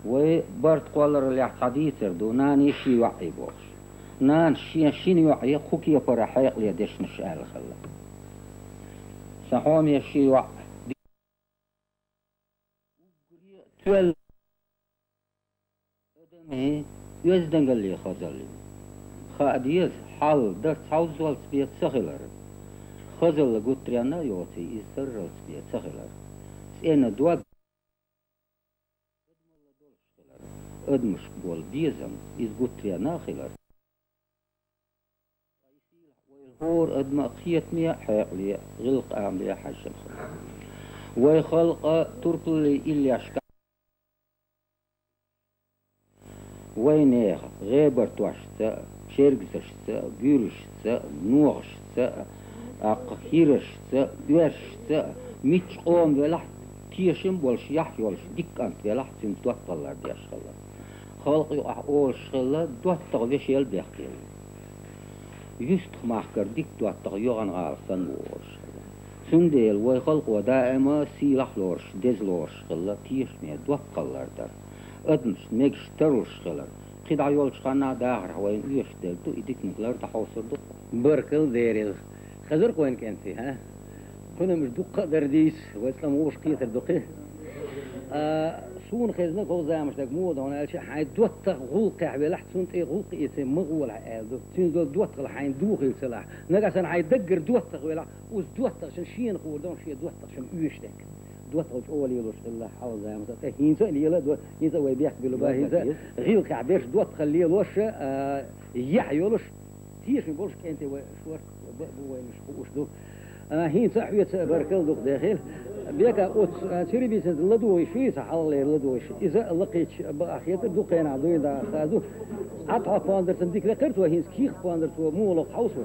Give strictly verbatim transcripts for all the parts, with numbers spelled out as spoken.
Вай барт кхолларалехь цхьа дийцар ду, нанеи ший йоӀеи бохуш. Нанас шен шина йоӀе кху кепара хьекъале дешнаш аьлла хилла. Сан хьоме, ши йоӀ, уггаре а тоьлла адамийн оьздангалле хазалла ю. Хаа деза, хьал, дарц хьовззалц бен ца хилар. Хазалла гуттаренна а йоций, иза сарралц бен ца хилар. ЦӀена дог адамалла долуш хилар. Адамашка болу безам, иза гуттаренна а хилар. ХӀора адама а кхетаме а, хьекъале а, гӀиллакх-амале а хьаьжжина хилар. Вай халкъа турпаллий иллешка, вайнехан гӀебартошца а, чергазашца а, буьрушца а, нохашца а, тӀаккха хӀирашца а, оьрсашца а, мичча къоман велахь а, тешам болуш, яхь йолуш дика кӀант велахь а, цуьнца доттагӀалла деш хилла. Халкъа юкъахь олуш хилла, доттагӀа вешел бехкелла. Юьстах-махкара дика доттагӀа йогӀан гӀала санна ву олуш хилла. Цундела вай халкъо даима сийлахь лоруш, деза лоруш хилла, тешаме доттагӀалла дар. Адамашна мегаш тарлуш хилар. КхидӀа йолчу ханна дахарх вайна оьшуш дерг ду, и диканиг лар дӀахьовсур ду. Баркалла дерриг. Хезар-кх вайн кӀентий, хӀа? Кхуьнан уьш дуккха а дара дийца, вай цкъа ма вовшах кхетар ду-кх. А, суна хезна, хӀокху заманчохь дерг муха ду хьуна аьлча, хьайн доттагӀа гӀуллакхехь велахь, цунна тӀе гӀуллакх эций ма гӀолахь аьлла ду. Цуьнца долу доттагӀалла хьайна духийла ца лахь. Нагахь санна хьайн даггара доттагӀа велахь, оцу доттагӀчун шена хуур ду шен доттагӀчун оьшуш дерг. ДоттагӀалла чӀогӀа лелош хилла хьалха заманчохь, тӀе хӀинца а лела а до, хӀинца а вай бехк билла бан, хӀинца а гӀиллакхехь берш доттагӀалла лелош а, яхь йолуш, тешаме болуш кӀентий вай шорта бу, вайнаш хууш ду. А, хӀинца а хьоьца а баркалла дукха дехира. Бека оцу, а, цирбийцанца ладогӀа йиш ю иза, хьалхалера ладогӀа йиш. Иза а лакхийча бакъахь хетар, дукха хенахь дуьйна даха хаза ду. Ӏад хьо пондарцан дика лекхара цо, хӀинца кийх пондар цо муха локху хьовсо.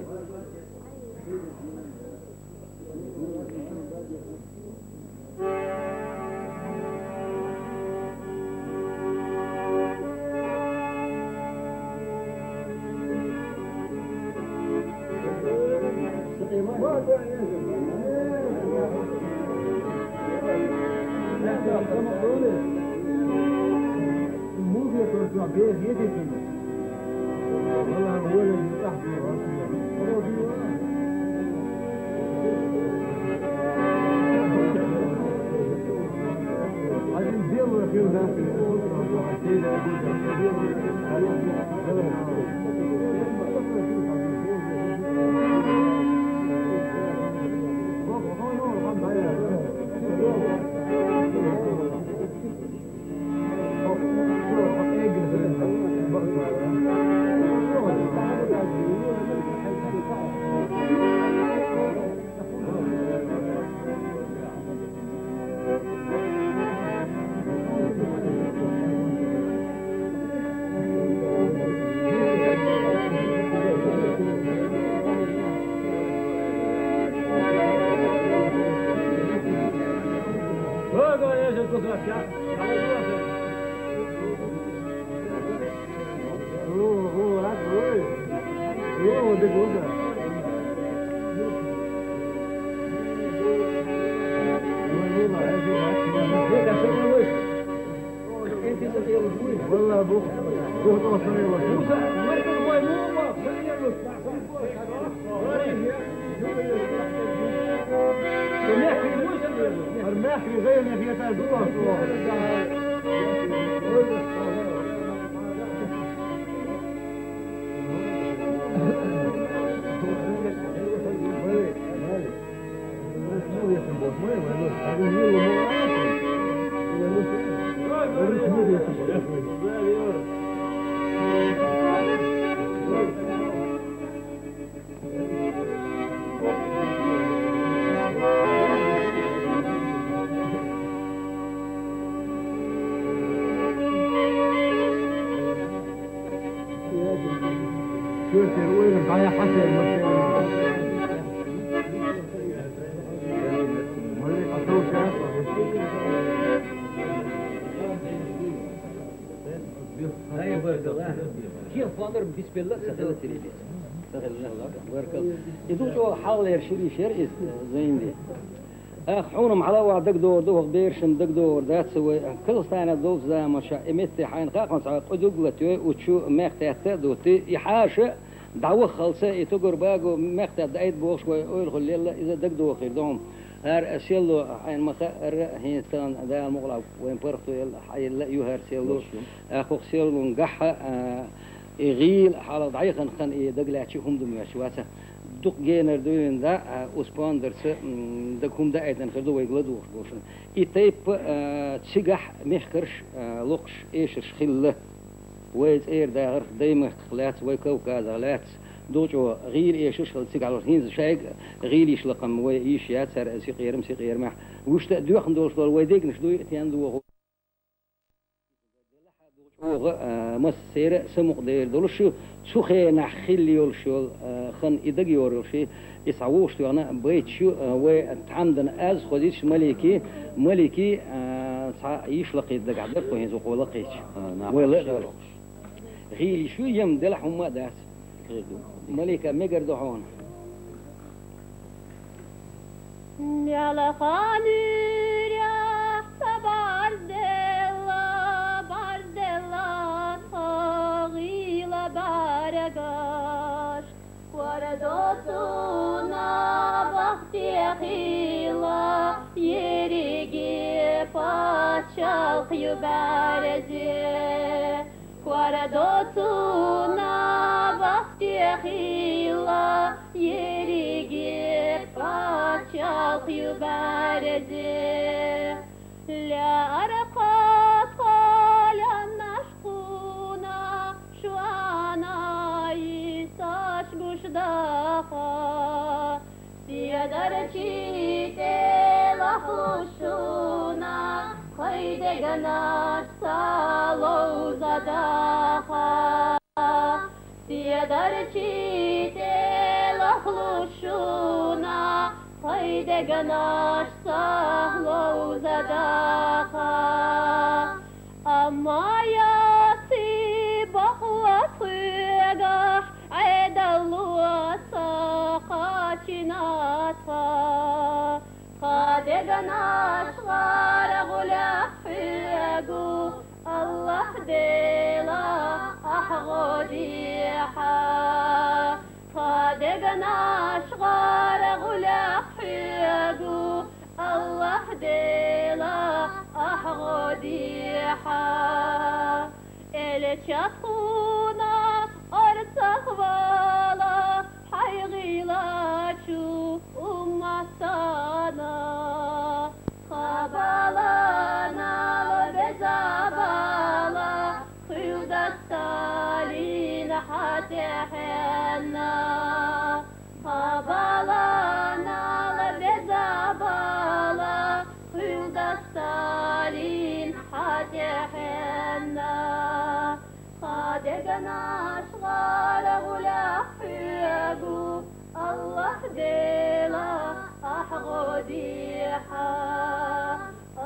Ай, баркалла. Кийх пондар бисмилла, ца хилла, ца хилла. Ца хилла, баркалла. И ду чӀогӀа хьалхалера шира йиш яра иза, Зайнди. Ах, хьуна-м хьалавахь дагадогӀур ду, хӀокху берашна дагадогӀур дац вай. Кхалхастана долчу заманчохь и метте хьайна хаьа хьуна цхьа кху дугла тоьу, учу мехкатетта а дутти, и хьаша дӀаваххалца, и тугар багу мехкатетта даийта бохуш вай ойла хуьллелла, иза дагадохур ду хьуна. ХӀара селло хьайна ма хаьара, хӀинца тахана Дала мукъалахь вайн паргӀато елла, хьаелла а ю хӀара селло. Аш ю. Ах, хӀокху селлун гахь а, и гӀийла хьалха дӀаяхана хан и дагалаьцча хӀума ду моьттуш вац. Дукха генара дуьйна дӀа, а, оцу пондарца, м, дага хӀума даийтина хир ду вайга ладугӀуш болчунна. И тайпа, а, цигахь мехкарш, а, локхуш эшарш хилла. Вай цӀера дахарх Даймахках лаьцна, вай Кавказах лаьцна, дукха чӀогӀа гӀийла эшарш хилла цигахь локхуш. ХӀинца шайга гӀийла йиш лакхам вай йиш яц, хӀара сикъерам, сикъерамехь. Вуьшта а доьхна долуш долу вай дегнаш дуй а тен доху. ЧӀогӀа, а, массеран а самукъадер долуш ю, цу хенахь хилла йолуш йолу, а, хан и дагайогӀур йолуш и, и схьа вовшахтоьхна байташ ю, а, вай тхьамдана аз хозуьйтуш Малики, Малики, а, цхьа йиш лакхийта дагахь дара кху хӀинца вай лакхийча. А, нах вай ла а дара. ГӀийла йиш ю, ем делахь хӀумма а дац. Хир ду. Малика, мегар ду хьуна. Мел хан уьйрехь ца барделла, барделла тхан гӀийла бӀаьргаш. Кора доцунна бахте хилла, ерриге паччалх ю бӀаьрзе. Кора доцунна бахте хилла, ерриге паччалх ю бӀаьрзе. Лаьара кхас кхоланнаш кхуна, шуна йисташ гуш даха. Седарчий тӀе лахлуш шуна, кхайн дегнаш ца ловза даха. Седарчий тӀе лахлуш шуна, кхайн дегнаш ца ловза даха. Амма яций бакъ лац хьоьгахь, Ӏедало ца кхачийна тхан. Тхан дегнаш гӀара гӀулехь хьоьгу, АллахӀ Дела, ахь гӀо дехьа. Тхан дегнаш гӀара гӀулехь хьоьгу, АллахӀ Дела, ахь гӀо дехьа. Элча тхуна орцах вала, хьайн гӀийлачу умматана. Тхан баланал беза бала, хуьлда Сталин хьан тӀаьхьенна. Тхан баланал беза бала, хуьлда Сталин хьан тӀаьхьенна. Тхан дегнаш гӀара гӀулехь хьоьгу, АллахӀ Дела, ахь гӀо дехьа.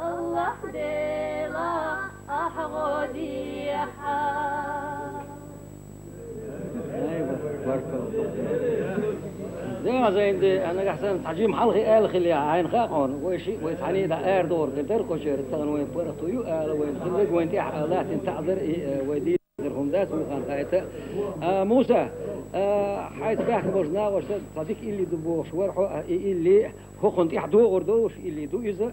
АллахӀ Дела, ахь гӀо дехьа. Дела зайнде, нагахь санна цхьа жима хьалхе аьлла хилла, хьайна хаьа хьуна, вай шиъ, вай цхьаьний дӀа арадохур хир дара кхочера, тахана вайн паргӀато ю ала, вайна хилларг вайна тӀехь а латтина таӀзар, и, э, вай дийр хӀума дац, вухан тайта. А, Муса, а, хьайца баьхна болчу нахаца цхьа дика илли ду бохуш вара хьо, а, и илли хӀокхунна тӀехь догӀур долуш илли ду иза.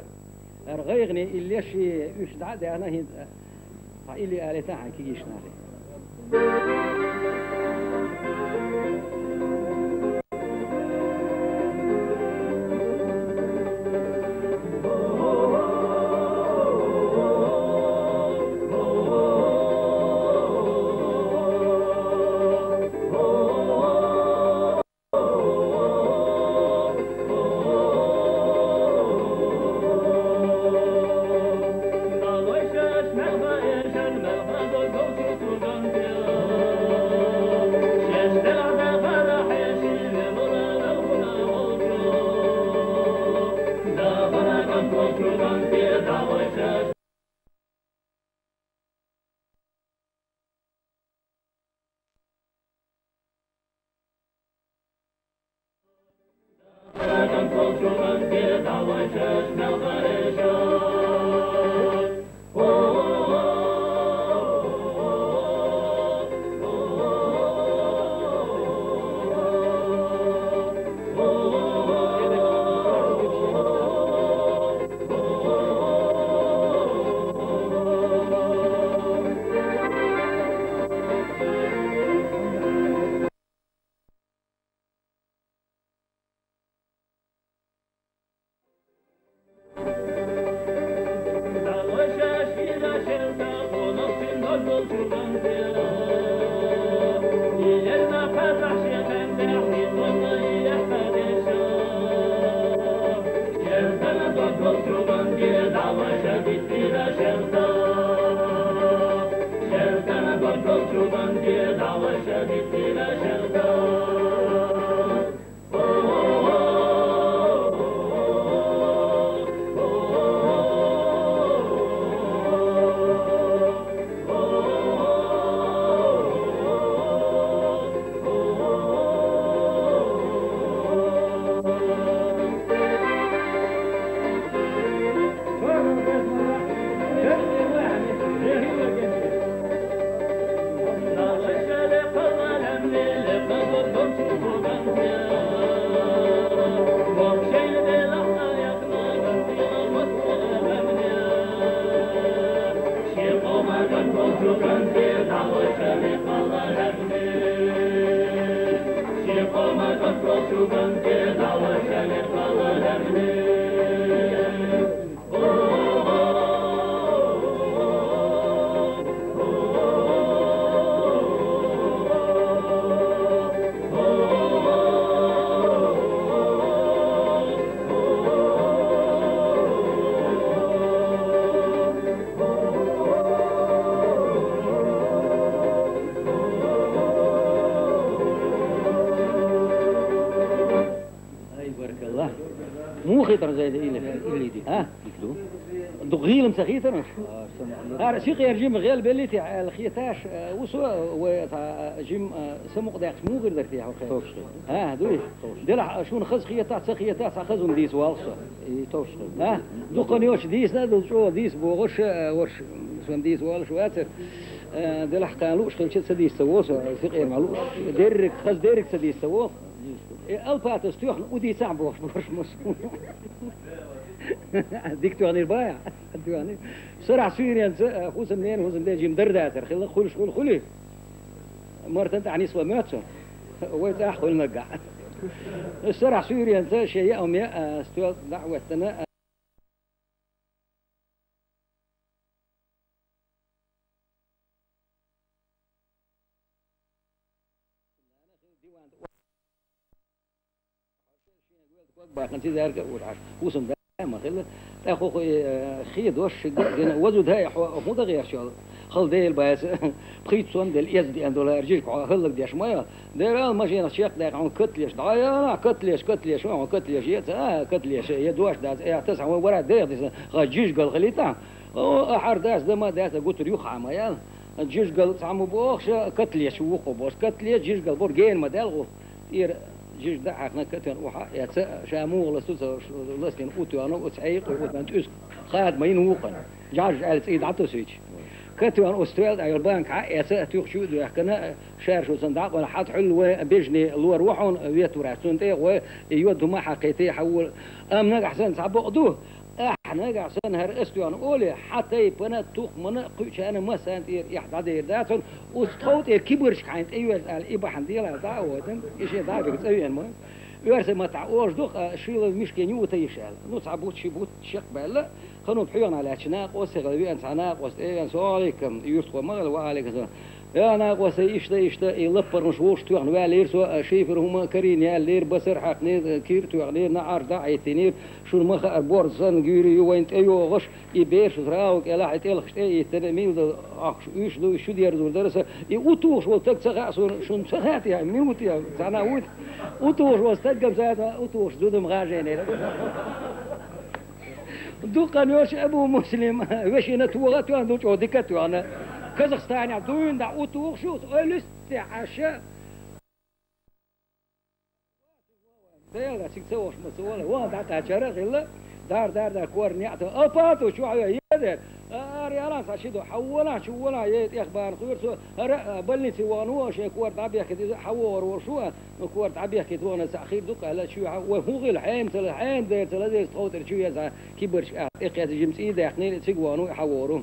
ХӀара гӀайгӀане илли ши уьш дӀа а даьхна хӀинца. Хьан илли алийта хьайн кегийчу нахе. Ай, баркалла. Муха хетар Зайда или? Или ди. А? Ду гӀилам ца хетар уж? ХӀара сикъер жима гӀел белли те аьлла хеташ, э, усо вай, э, жим, э, самукъадаьккхача мугӀар дар те хьо хеташ? Товш хет. А, дуй? Товш. Делахь, шуна хаза хетахь, ца хетахь, цхьа хаза хӀума дийца валла со. И товш хет. А? Дукха йош дийсна, ду чӀо дийс богӀуш, э, вош, сон дийс валлаш вацар. Э, делахь кхана лууш хилча ца дийс ца во со, сикъер ма лууш. Дерриг, хаза дерриг ца дийс ца во. Э, алпатас тоьхна, удийцахь бохуш, бохуш мус. Дика тоьхнийр бая? Тоьхнийр. Сарахь суьйренца, э, хӀусам нена, хӀусам ден жим дар дацар. Хилла, хуьлуш, хуьлу, хуьли. Мартан тӀехь нисла моьтту. Вай цӀахь хуьлу наггахь. Сарахь суьйренца, шен яа ме, э, стоьл дӀа а хӀоьттина, э, Бакъан цизарга ур Ӏаш. ХӀусам даима хилла. ТӀаккха хӀокху, э, хи дош шига гина. Вазу дай хьо хӀун дан гӀерташ йолу? Хала дела баьса. Пхийтта сом делла, эза деана долу хӀара жижиг хьо хӀаллак деш ма йо. Дера ал машинах чекх даьккха хьуна катлеш. ДӀаяла, катлеш, катлеш, хьуна катлеш. Е ца, а, катлеш, е дош дац. Э, таса хьуна вара дех дисна. Ха жижигал хилийта. О, ахьар дац, дама дац, а гуттар юха хьама ял. Жижигал цхьа ма бохуш, катлеш ву кху бос. Катлеш, жижигал бор гена ма даьлла гӀу. ТӀера жижиг дӀа а хьаькхна, катоьхна у хьа а эца, ша муха ласту ца ластина у тоьхна, оцу хьекъа, оцу ман тӀуьск хада ма йина вукхана. Жаж аьлла цӀий дӀатосуьйтуш. Катоьхна оцу тоьлла тӀехь йолу банка хьа а эца, туьхчу а доьхкина, шаьршуцан дӀа а къона, хьан тхьуьлла вай бежне лор ву хьуна, вет вур ас цунна тӀе а гӀой, и йод хӀума хьакхийти хьан волу. Амма нагахь санна цхьа бакъ ду, ахьа нагахь санна хӀара ас тоьхна олий, хьан тайпана, тухмана, кхуьучарна массарна тӀера эхь дӀадер дацара, оцу тхов тӀера кибарчка хьайна тӀеоьжна аьлла, и бахьана дела дӀа а вотан, и шен дӀа а бигна цӀа веана ма. Оьрсийн маттахь олуш ду-кх, а, шийла мишкин юта йиш аьлла. Ну, цхьа бутт, ши бутт чекхбаьлла, ханум пхьоьгӀна лаьттачу накъост, сихала веана цхьа накъост, тӀе а веана, со Ӏалайкум, юьртахо ма хилла, ва Ӏалайкум салам. Я накъостий, иштта, иштта, и лаппаргӀанаш вовшах тоьхна ваьллера со, а, шифер хӀума карийна яьллера, басар хьаькхнера, кир тоьхнера, наӀарш дӀа а хӀиттийнера, шуна ма хаьара, борз санна гуьйре ю вайна тӀейогӀуш, и бераш раву кӀелахь, и тӀелхаш тӀе а йиттина, мила дан ахча уьш ду, шу дерзур дара сан, и утухуш волу стаг ца хаьа суна, шуна ца хаьа те, мила ву те, цхьана а вуьту? Утухуш волу стаг ца хаьа, утухуш зудам гӀажийнера. Дуккха йолуш Абу Муслим, вешина тоха а тоьхна, ду чӀогӀа дика а тоьхна. Казахстанехь дуьйна дӀа утухуш ю, ойла йисте Ӏаш. Дела, цига ца вахаш ма ца вала, вон дӀакхаьчара а хилла, Дар, дар, дар, кор неӀ то. Апа, то чу хьо е дер. Ара яла са ши до. Хьавола, чу вола, е тӀех бан хуьр цо. Ара, а, больнице вон во, шен кор дӀабехке, иза хьавор вор шу, а, ну, кор дӀабехке, вон са хир ду, къала чу хьа. Вай хӀун гӀил, хьем цала, хьем дер цала, дер тхов тӀер чу еза, кибарч а, тӀекхет жим цӀий даьккхнили, циг вон, хьавор.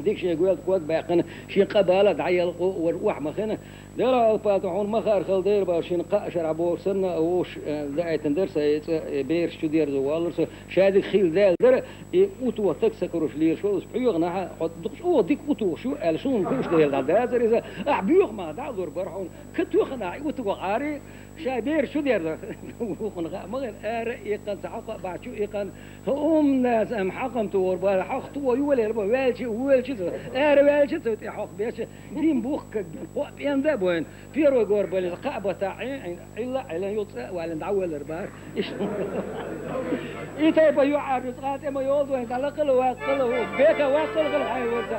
Дик шен гоьлд ког баьккхина, шен къа бала дӀаелкъо, вар охьа ма хина. Дела алпа, то хьуна ма хар хала дер бал, шин кхаа шарахь боху санна, а вуш, э, даийтина дара са, э, цӀа, э, бераш чу дерзо валлар со. Шадиг хила даьлла дара, и уту таг сакаруш лийр шо, ус пхьоьгӀа нахьа, хьо дукха чӀогӀа дика утугӀуш ю, аьлла, шуна хууш дела дӀа дацар иза. Ахь боьха ма дӀа а лур бара хьуна. Ка тоьхна ахь утугӀа Ӏари, ша бераш чу дерзо. Вухана хаа ма гӀина, ара иккхана, ца хьокха а бахьа чу иккхана. Умнас ам хьакъам тугӀур бара, хьох тугӀо ю валер бо, ваьлча, вуьлча ца, ара ваьлча ца, тӀе хьох беча, дим бух, как бы, кхо пен да бойн. Первый гор бале, кхаа бата, э, э, илла, илла, ю цӀа, вален, дӀавалар бар. Иш. И тайпа ю Ӏарбиц, къа тӀе ма йолду вайн, дӀалакхала, ваккхала, бека ваккхала, хай варда.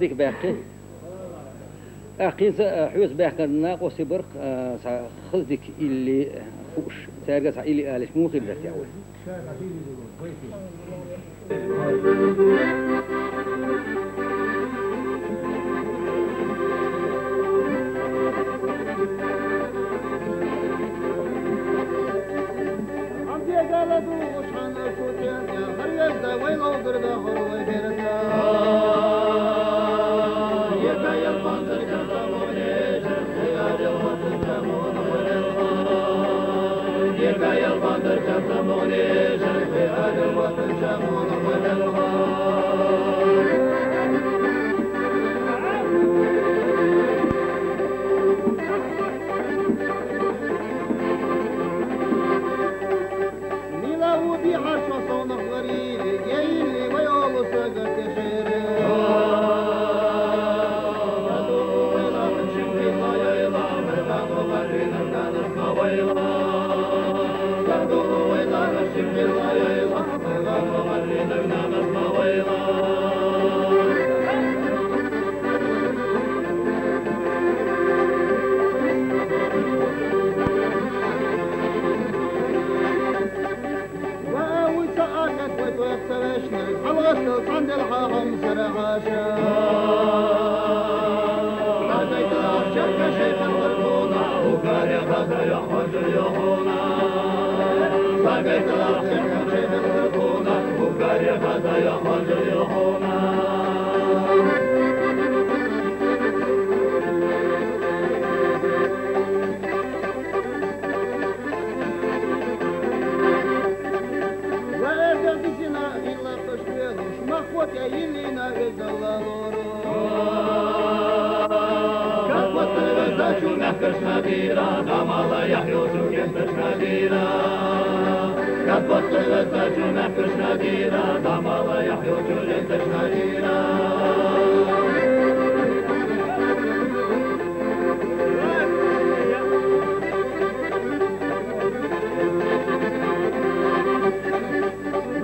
Дика баьккхи. ТӀаккха хӀинца, а, хьоьца баьхкина накъостий бар-кх, а, цхьа хаза дика илли хууш, цаьрга цхьа илли алийча муха хир дара те вай?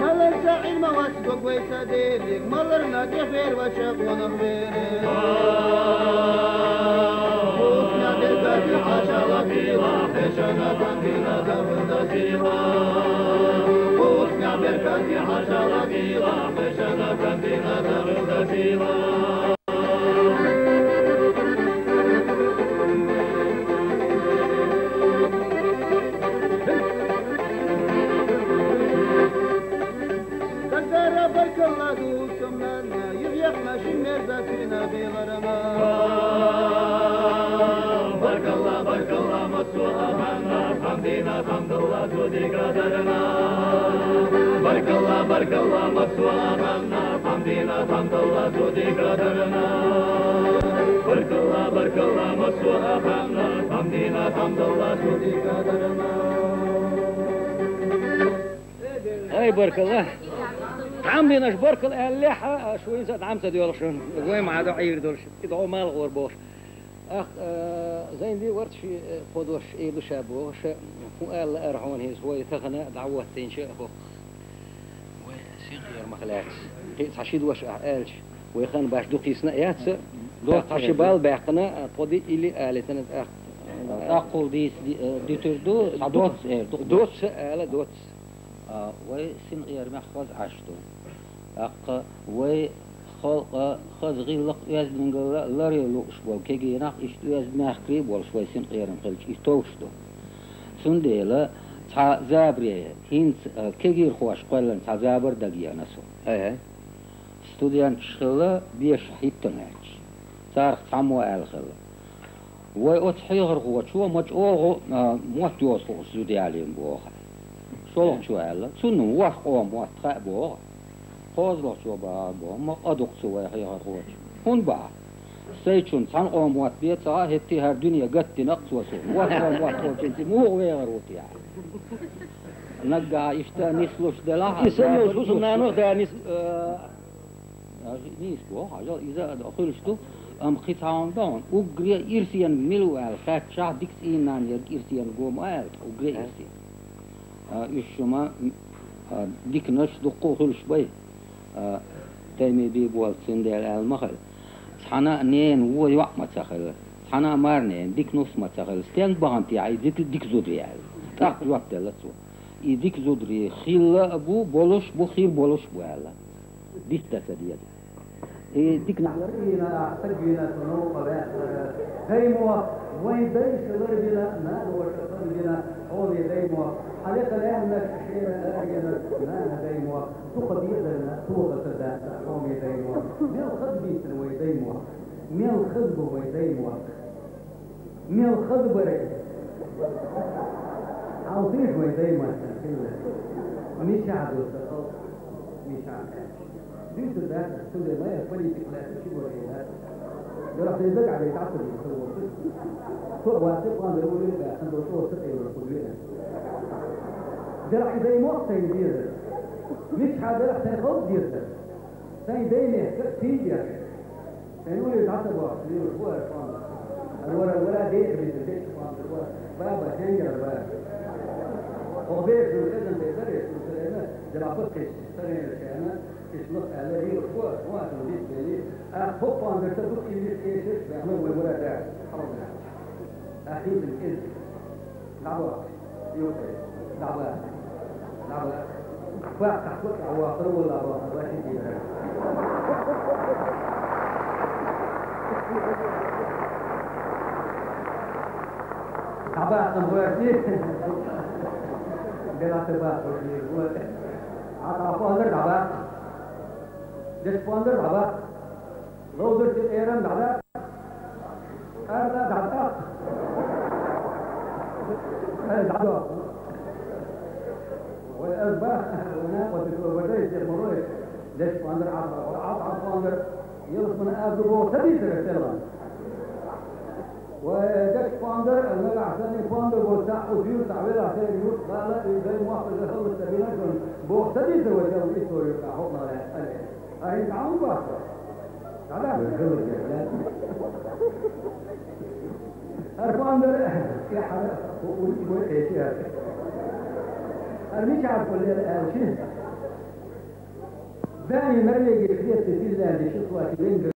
Малар цхьа Ӏилма вац дог вай ца дерриг, маларна тӀехвер вача къонах вер. Дагара баркалла ду сумнанна, юхьехна шин мерза сирна беларама. Баркалла, баркалла, массо а ханна, хамдина, хамдалла, цу дика дарна. Баркалла, баркалла, массо а ханна, хамдина, хамдалла, цу дика дарна. Баркалла, баркалла, массо а ханна, хамдина, хамдалла, цу дика дарна. Ай, баркалла. ДӀа ма динаш баркалла аьллехьа, шуйнца дӀа ма ца доьлху шуна. Вай ма дӀа Ӏийр долуш, и дӀо мала гӀор бохуш. Ах, э, Зайнди варц ши, э, кхо дош Ӏийр ду ша бохуш, хӀун аьлла ара хьуна хӀинца вай тахана дӀахӀоттийнача хӀокху. Вай синкъера мах лаьцна. Кхин а цхьа ши дош ахь аьлча, вай хан баш дукхийсна а яц, цхьа ши бал баьккхина, а, тхо ди илли алийтина тӀаккха. ТӀаккха дийца ди-, э, дитур ду, цхьа доц эр ду. Доц ала, доц. А, вай синкъера мах хаза Ӏаш ду. ТӀаккха вай халкъа хаза гӀиллакх оьздангалла ларъян лууш болу кегий нах иштта оьзда мехкарий а болуш вай синкъерам хилча, и товш ду. Цундела цхьа забаре хӀинца, а, кегийрхоша кхоьллина цхьа забар дагайеана суна. Студенташ хилла, беша хӀиттана гӀерташ. Царах цхьаммо аьлла хилла: «Вай оцу хьехархочо ма чӀогӀа, а, мотт йоцу хууш зуда ялийна», — боху. ШолгӀачо аьлла: «Цунна ворхӀ къоман мотт хаьа», — боху. КхозлагӀчо бахара боху: «Ма къа ду-кх цу вай хьехархочун. ХӀунда бахьа? Сайчунна цхьана къоман мотт бен ца хаьа, хӀетте а хӀара дуьне гатдина-кх цо суна. ВорхӀ къоман мотт волчуьнца муха вехар ву те?» Наггахь иштта нислуш делахь а, и санна йолчу хӀусамнанах да нис-, а, Нийса боху, хьажал, иза а хуьлуш ду, амма кхин цхьа хӀума ду хьуна, уггаре а ирсениг мила ву аьлла хаьттачохь, дика цӀийнан ерг ирсениг ву ма аьлла, уггаре а ирсениг. А, уьш шума, а, диканаш дуккха а хуьлуш бай. А, Тайми Бийболат цундела аьлла ма хила. Цхьана а ненан вон йоӀ ма ца хилла, цхьана а марненан дика нус ма ца хилла, стенга бахана техьа и дика, дика зударий аьлла. ТӀаккха жоп делла цо. И дика зударий хилла а бу, болуш а бу, хир болуш а бу аьлла. Диц дан ца деза. И дика нах лар вийна, ахь стаг вийна, цо новкъа ваьккхара. Даймохк, вайн дайша лар вина, нана ваша хан вина, хьоме даймохк. Хьан лекха лаьмнаш шера лар вина, нана даймохк. Дукха безарна тоха ца дац, хьоме даймохк. Мел хаза бийцина вай даймохк. Мел хаза бу вай даймохк. Мел хаза бара. Хьалтийша вай даймахкана хилла. Мичахь ду сан халкъ? Мичахь? Дуьйцур дац, цундела лайх политика лаьцна чугур хӀейна. Делахь сайн дага Ӏа вай дӀа ца дийца ца воцург. Со а вацара, кхондара вуьйр баьхна, до чӀогӀа ца тӀера кху дуьйна. Делахь и даймохк сайна дезар. Мичахьа делахь сайн халкъ дезар. Сайн даймехка а сий деш. Сайн уллера дӀа ца бохкуш, лелаш ву ара кхондара. Ара вара, вара деха виза дечу кхондара вара. Баба, хьенгара бара. Оха беша шуна хезна тӀе даре, шуна хезна, дела баккхийчу царенаш шена, иштта лаха аьлла, лелаш ву ара, ву ара, бисмилли. Ах, хӀокху кхондара ца дукха иллис эшаш, баьхна вай вара дара. Хьалха. Ах, хӀинца кӀезиг. ДӀабохкаш. Юкъе. ДӀабаха. ДӀабаха. Баккхахь кху тӀехь вахара, валла боху, вай хӀинца дара. ДӀабаха, ам варти. Делахь ца баха, варти. Ӏа дӀа кхондара дӀабаха. Дечу кхондара дӀабаха. Ловзарчу тӀеран дӀадаьлла, арда дӀатӀаккха. Ай, дӀадоккху. Вай, ас бах, вай накъостий, вай дайша, деш ма вай. Деш кхондара, Ӏа, Ӏа, Ӏа кхондара. Ялсамане аз ду боху ца дийцара селлан? Вай, деш кхондара, нагахь санна кхондара бо цхьаъ, у дуьйла цхьаъ велахь, сайн юрт гӀала, и дай мохк хӀаллак ца бина шуна боху ца дийцара вай селлан история юкъахь, хӀокхунах лаьцна, аьлла. Ай, дӀа хӀун боху? ДӀадахьа. ХӀара кхондара, и хьара, у, у, у, кхечи хьара. ХӀара мичахь кхуллера аьлча, Дани Норвегия, Швеция, Финляндия, Чехословакия, Венгрия,